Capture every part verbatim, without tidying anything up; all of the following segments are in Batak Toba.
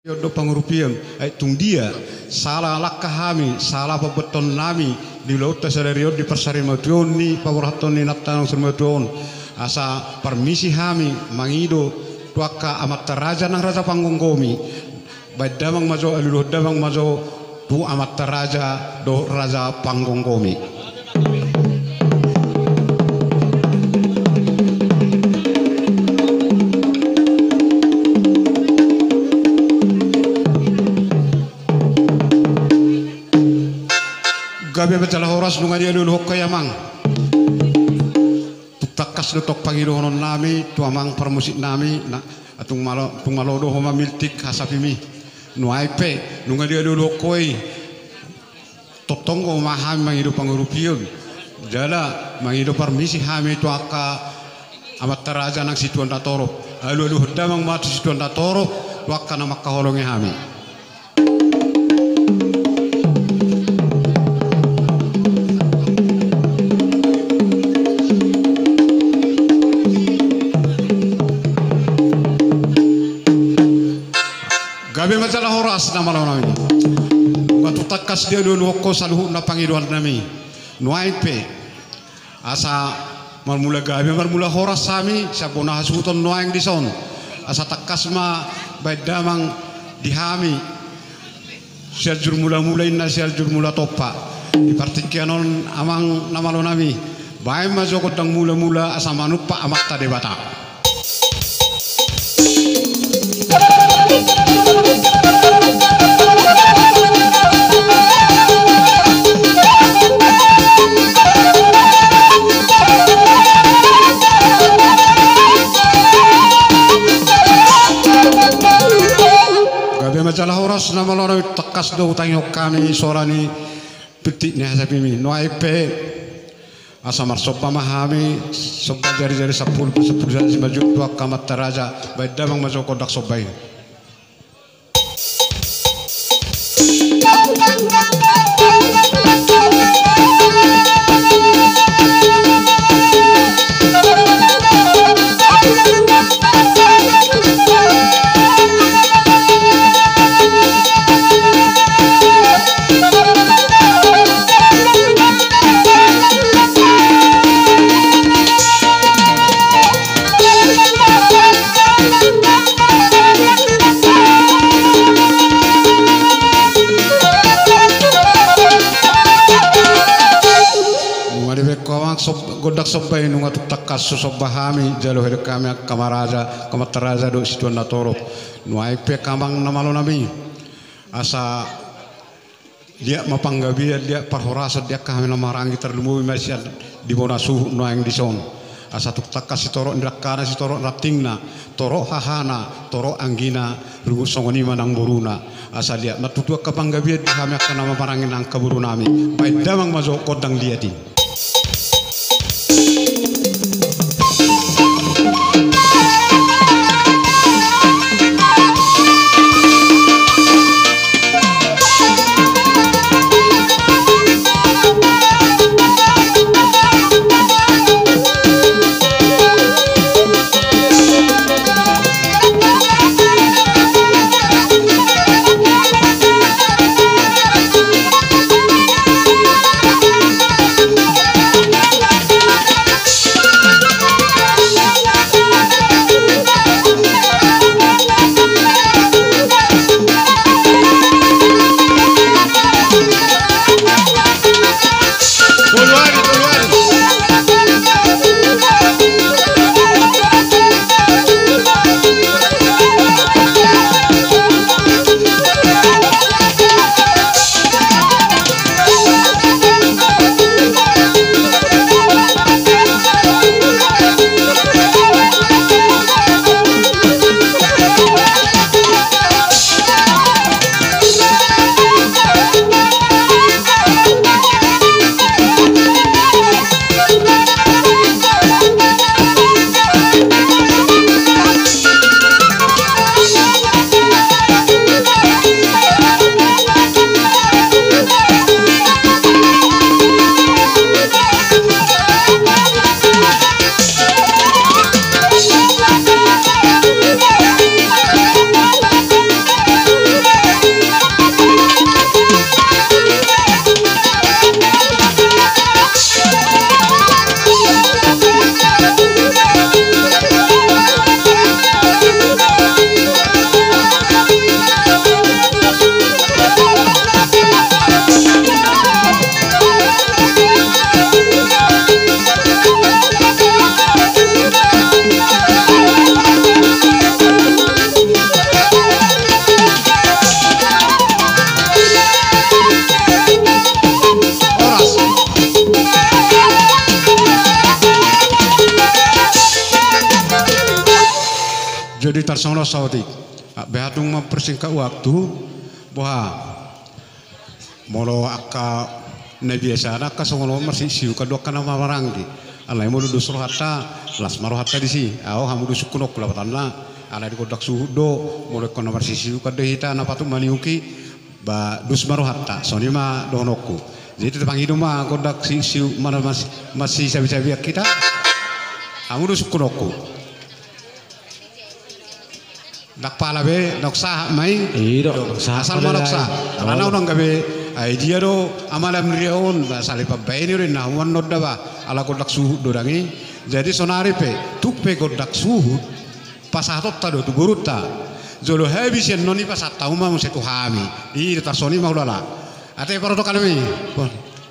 Dohot pangurupion, ai tung dia sala langka hami, sala pambuaton nami di ulaonta sadari on di parsarimatua ni paborhaton ni inanta na sarimatua on, asa parmisi hami mangido tu angka amanta raja nang raja panggomgomi. Baen damang ma jo, alualuhon damang ma jo tu amanta raja dohot raja panggomgomi. Gabe ma jala horas nunga dialualuhon ho i amang. Tung tangkas do tong pangidohonon nami tu amang parmusik nami na, tung malo, tung malo do ho mamiltik hasapimi. Nuaeng pe nunga dialualuhon ho i. Tongtong do ma hami mangido pangurupion jala mangido parmisi hami tu angka amanta raja nang situan na torop. Alualuhon damang ma tu situan na torop tu angka na mangkaholongi hami. Gabe ma jala horas na malo nami. Nunga tung tangkas dialualuhon ho saluhutna pangidoan nami. Nuaeng pe asa marmula gabe marmula horas hami sian bona hasuhuton nuaeng dison. Asa tangkas ma baen damang di hami Sianjur Mulamula inna Sianjur Mulatompa. Di partingkian on amang na malo nami, baen ma jo gondang mulamula asa manumpak Amanta Debata. Gabe ma jala horas na malo nami. Tangkas do hutangihon hami sora ni piltik ni hasapimi. Nuaeng pe asa marsomba ma hami, somba jarijari sampulu, sampulu sada simanjujung tu angka amanta raja. Baen damang ma jo gondang somba i. Nunga dibaen ho amang som-, gondang somba i, nunga tung tangkas husomba hami, jalo hela hami angka amanta raja, angka amanta raja dohot situan na torop. Nuaeng pe amang na malo nami, asa liat ma panggabean, liat parhorasan di angka hami na marhaha, tarlumobi ma sian di bona suhut nuaeng dison. Asa tung tangkas sitorop ni dangkana, sitorop rantingna, torop hahana, torop anggina, rungut songon i ma nang boruna. Asa liat ma tutu angka panggabean di hami angka na marhaha nang angka boru nami. Baen damang ma jo gondang liat i. Jadi tarsongon on saotik. Beha tung mempersingkat waktu, boha. Molo angka na biasana angka songon on marsisiukan do angka na marhahamaranggi. Alai molo dos rohanta, las ma rohanta disi. Ahu hamu do sungkunonku lapatanna. Alai di gondang suhut do, molo ingkon na marsisiukan do hita na patut maniuki, ba dos ma rohanta, songon i ma dohononku. Jadi tapangido ma gondang si, siu, mana mas, masisabisabian hita. Hamu do sungkunonku. Ndang pala be, ndang sahat ma i. Asal ma ndang sahat. Alana unang gabe, ai dia do amala ni ria on, ba salepan baen i do inna, hamu annon da ba, ala gondang suhut do dang i. Jadi sonari pe, tung pe gondang suhut, pasahatonta do tu borunta. Jolo habis i annon i pasahat hamu ma muse tu hami. I do tarsongon i ma hulala. Ate parodok kami.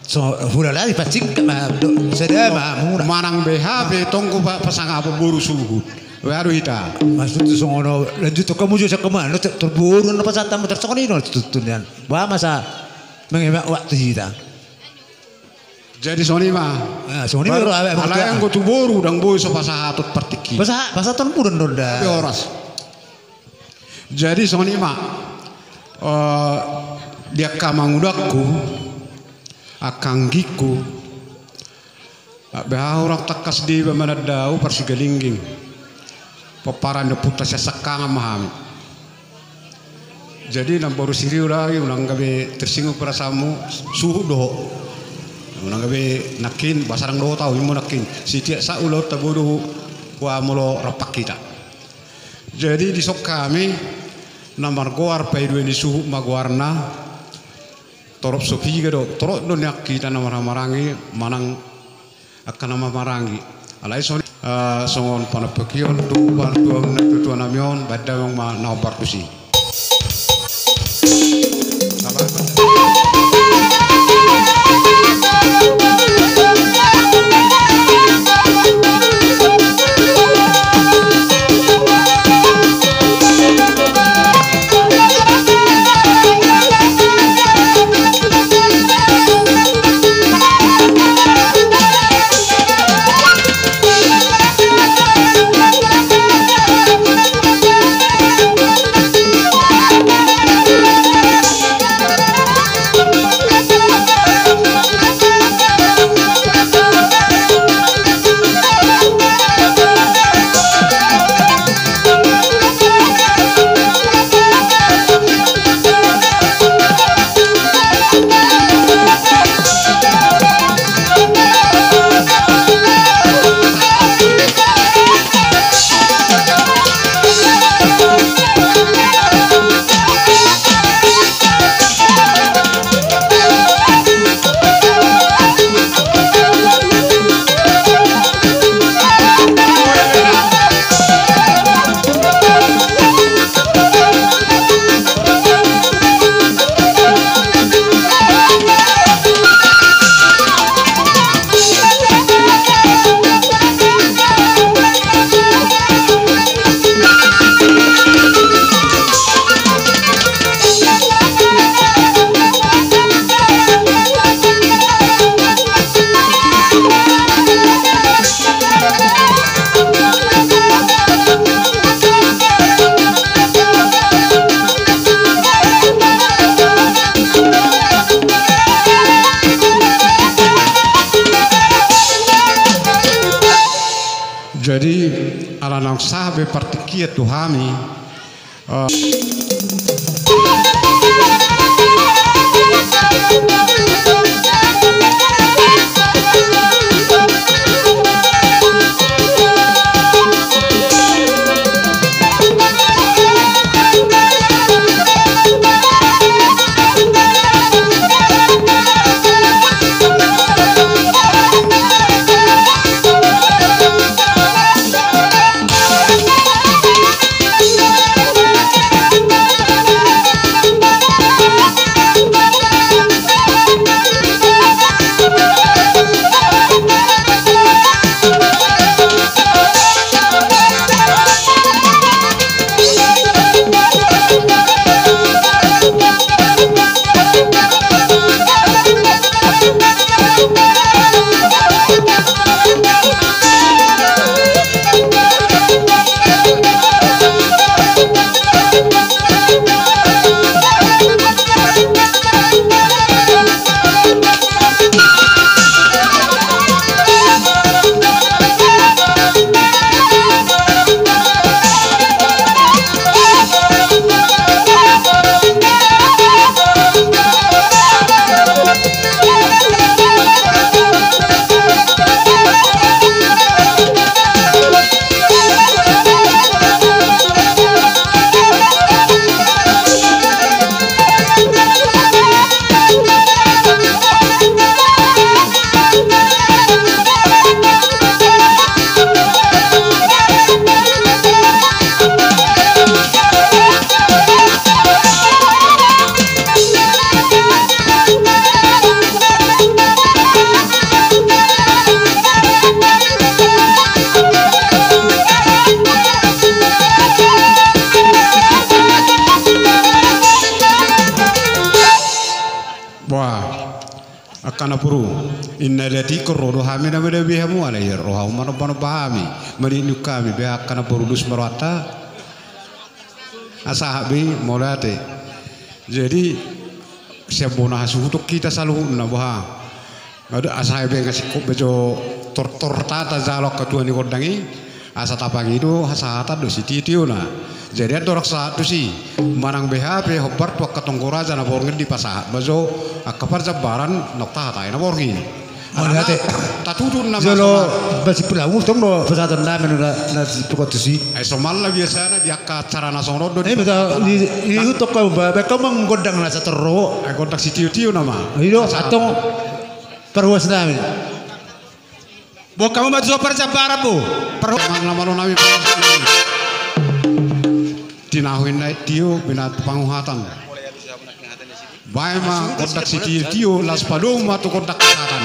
So, hulala dipancing ma do, sada ma mura. Manang beha pe tonggo pa, pasangapon boru suhut. Baru hita. Maksud tu songon on, lanjut tu kamu juga sakama, no, ter, terboru no pasahat hamu tarsongon i no tutunian. Ba masa menghemat waktu hita. Jadi songon i ma. Songon i ma. Alai anggo tu boru ndang boi so pasahaton partingki. Pasahaton boru ndang da. Tapi horas. Jadi songon i ma, eh, di angka amangudangku, angka anggingku, beha hurang tangkas deba mananda ahu parsigalingging. Pomparan ni ompunta sian Sangkangan ma hami. Jadi namboru siriu lagi, unang gabe tersinggung perasaanmu, suhut do ho. Unang gabe nangkin, boasa ndang dohot ahu, ima nangkin. Sitiap saat ulaonta bodo, ua molo rap hita. Jadi dison hami na margoar paidua ni suhut ma goarna, torop so piga do, torop do nian hita na marhahamaranggi manang angka na marhahamaranggi. Alai songon, eh, songon panampokion tu partuaon na tuatua nami on, baen damang ma na hombar tusi. Jadi, ala naung sahat be partingkian tu hami, Namboru, inna lati kor ro do hami na mada be hamu alai ro hamu manomba-nomba hami. Maninu kami be angka namboru dos ma rohanta. Asa habi mauliate. Jadi sian bona hasuhuton hita saluhutna boha. Asa habi nga singkop bejo tortor tata jalo angka tua ni gondang i. Asa tapangido hasahatan do sitio-tiona. Jadi andorang sahat tusi manang be hape hombar tu angka tonggo raja na borngin dipasahat ma jo angka parjambaran na tahatai na borngin. Mauliate. Tatutun nama jolo. Basi pulang utong do pasahaton nama na na sipukot tusi. Ai somalna biasana di angka acara na songon on do. Di utong kau ba kau mang gondang na satorro. Ai gondang sitio-tio nama. Ido atong. Parhuas nami. Bo kamu maju so parjambaran bo. Parhuas. Mang na malo nami. Tinahu inna tio binat panguhatan. Bae ma gondang sitio-tio las padomu ma tu gondang satan.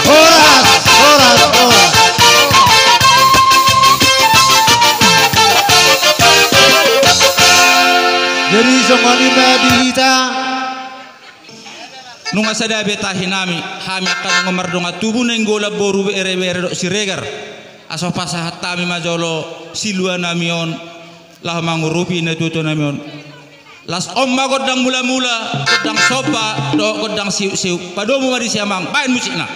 Horas, horas, horas. Jadi songon i ma di hita. Nunga sada be tahi nami hami angka nunga mardongan tubu nainggolan boru bere-bere dohot Siregar. Asa pasahat hami ma jolo silua nami on laho mangurupi natua-tua nami on. Las on ma gondang mula-mula, gondang somba dohot gondang siuk-siuk. Padomu ma disi amang, baen musikna.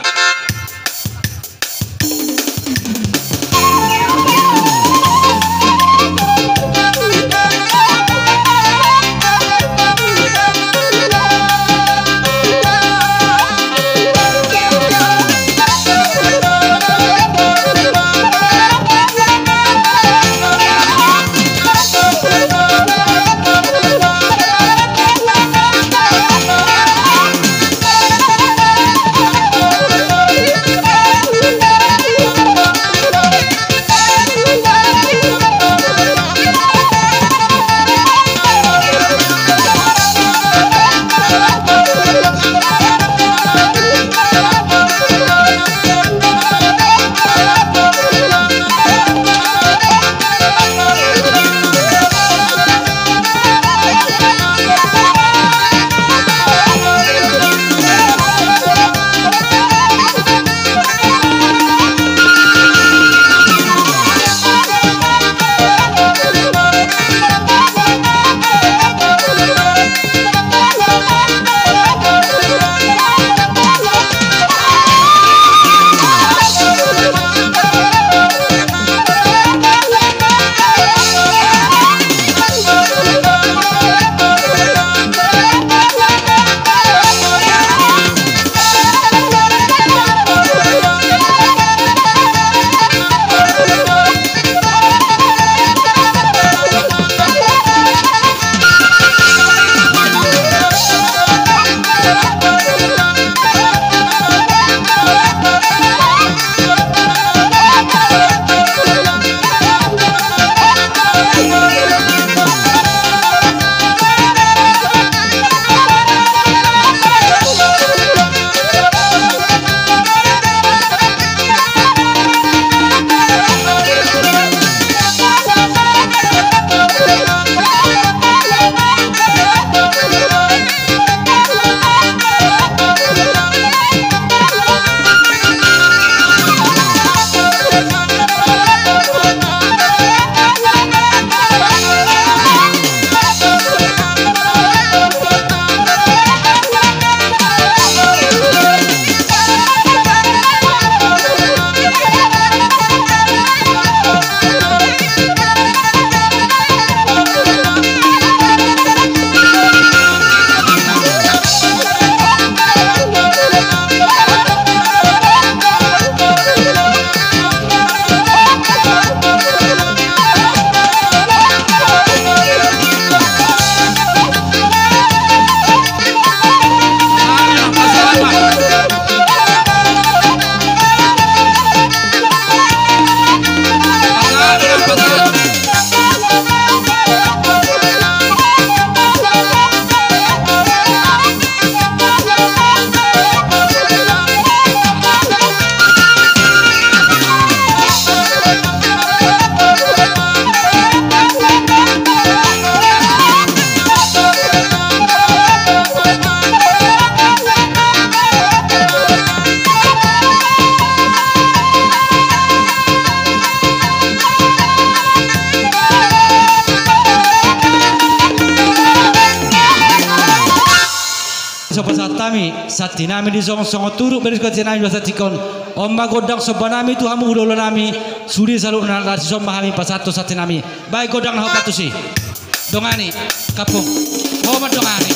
Santi nami di son songon turuk bere ni suka santi nami di bagasan tingki on. On ma gondang somba nami tu hamu hulahula nami, sude saluhutna na dison ma hami pasahat tu santi nami. Baen gondang na hombar tusi. Dongani, kampung. Ho mandongani.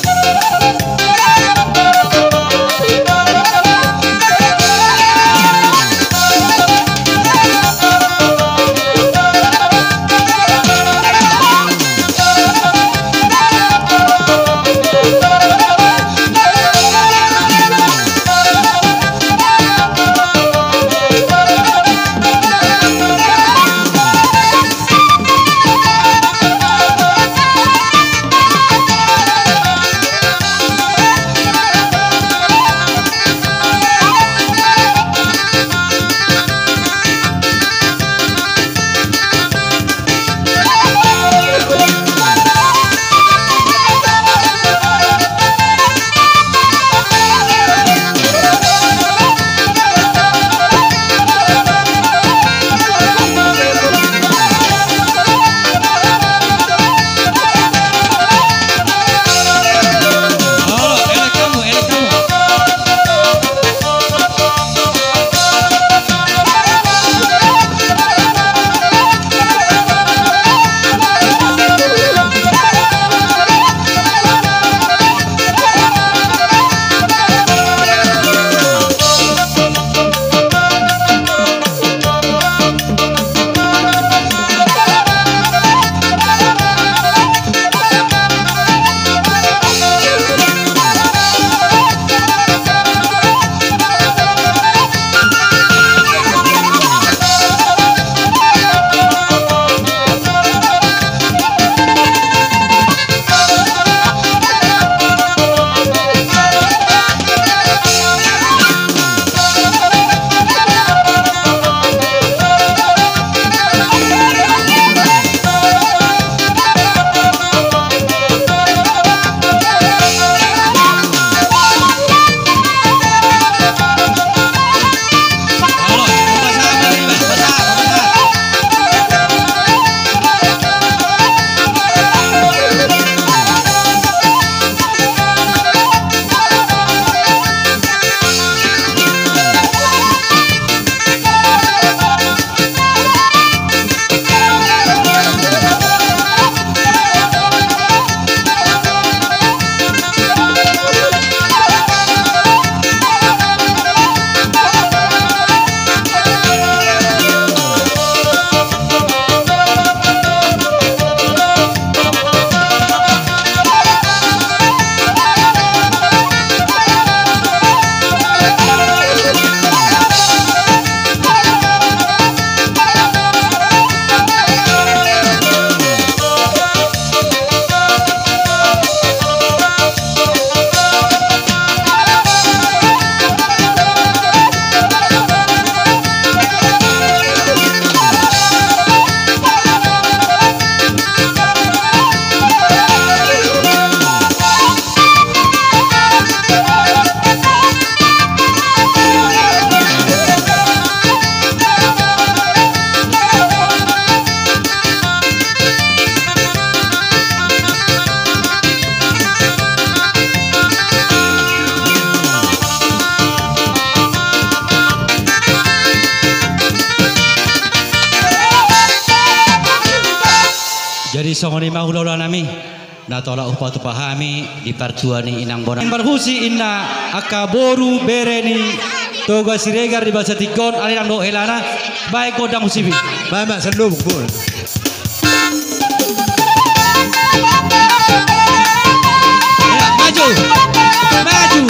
Jadi songon i ma hulahula nami. Na tolap hupatupa hami di partua ni inang bona. Parhusi inna angka boru bere ni Toga Siregar di bagasan tingki on, alai ndang dohot helana, baen gondang husibi. Baen ma sandok bukbul. Ya, maju. Maju.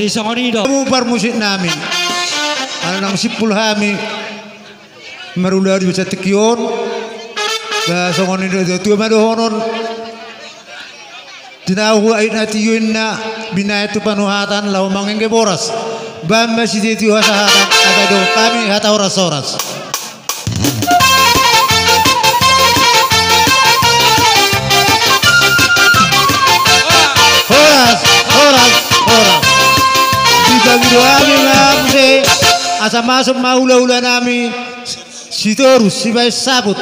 Songon i do. Hamu parmusik nami. Ala nang simpul hami marulaon di bagasan tingki on. Ba songon i do, tua ma dohonon. Tinahu aek na tio inna, binahen tu panuhatan laho mangingke boras. Bahen ma sitio-tio hasahatan, asa didok hami hata horas-horas. Horas, horas, horas. Dibagi do hami ma muse, asa masuk ma hula-hula nami Sitorus, sibahen saput.